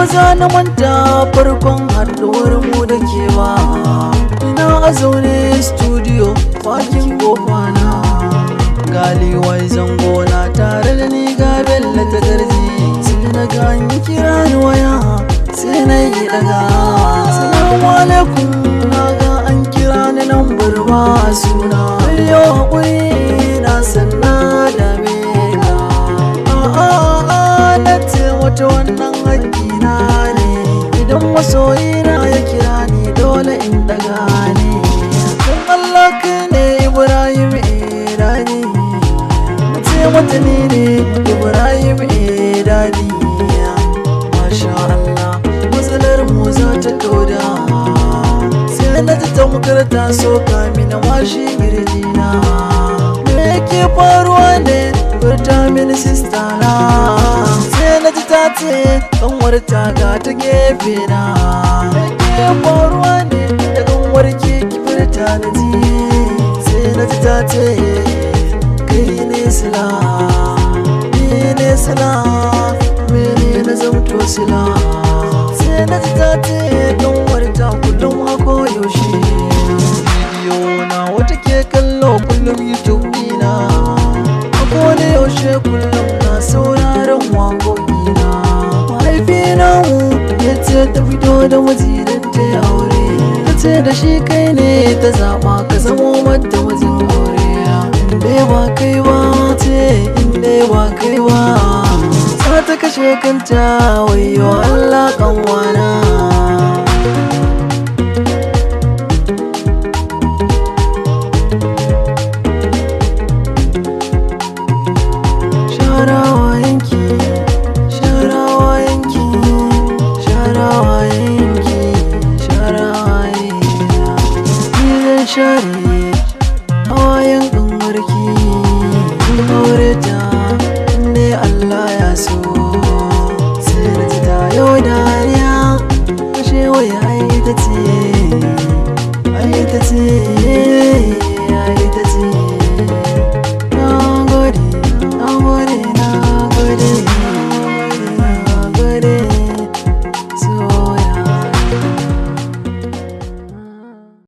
Ba za na manta farkon haɗuwar mu da ke ba. Ina a zaune studio bakin kofa na, galiwai zango na tare da ni, ga Bello ta garji. Sai na ga an kira ni waya, sai na yi daga, "Salamu alaikum, na ga an kira ni nan ba suna. Yau haƙuri, na san na dame ka." A'a, na ce wata, wannan haƙƙina ne. Idan masoyina ya kira ni, dole in daga ne. "Don Allah, kai ne Ibrahim Irani?" Na ce mata, "Ni ne Ibrahim Irani." Masha Allah, matsalar mu za ta kauda. Sai na ji tamkar ta soka mini mashi girjina. "Me yake faruwa ne? Furta mini, sister na." Sai na ji ta ce kanwar ta ga ta gefe na. "Me ke faruwa ne da kanwar ki? Ki furta na ji." Sai na ji ta ce, "Kai ne sila, ni ne sila, mene na zamto sila?" Sai na ji ta ce kanwar ta kullum a koyaushe bidiyo na wata ke kallo, kullum YouTube dina a koda yaushe, kullum na sauraron waƙoƙina. Mahaifina mu ya ce ta fito da miji don ta yi aure. Ta ce da shi kai ne ta zaɓa ka zamo mata mijin aure. In dai ba kai ba, ce in dai ba kai ba, za ta kashe kanta. Wayo Allah, kanwana. Sharawa yanki, sharawa yanki, sharawa yanki, sharawa. Ni zan share hawayen ƙanwarki in aure ta.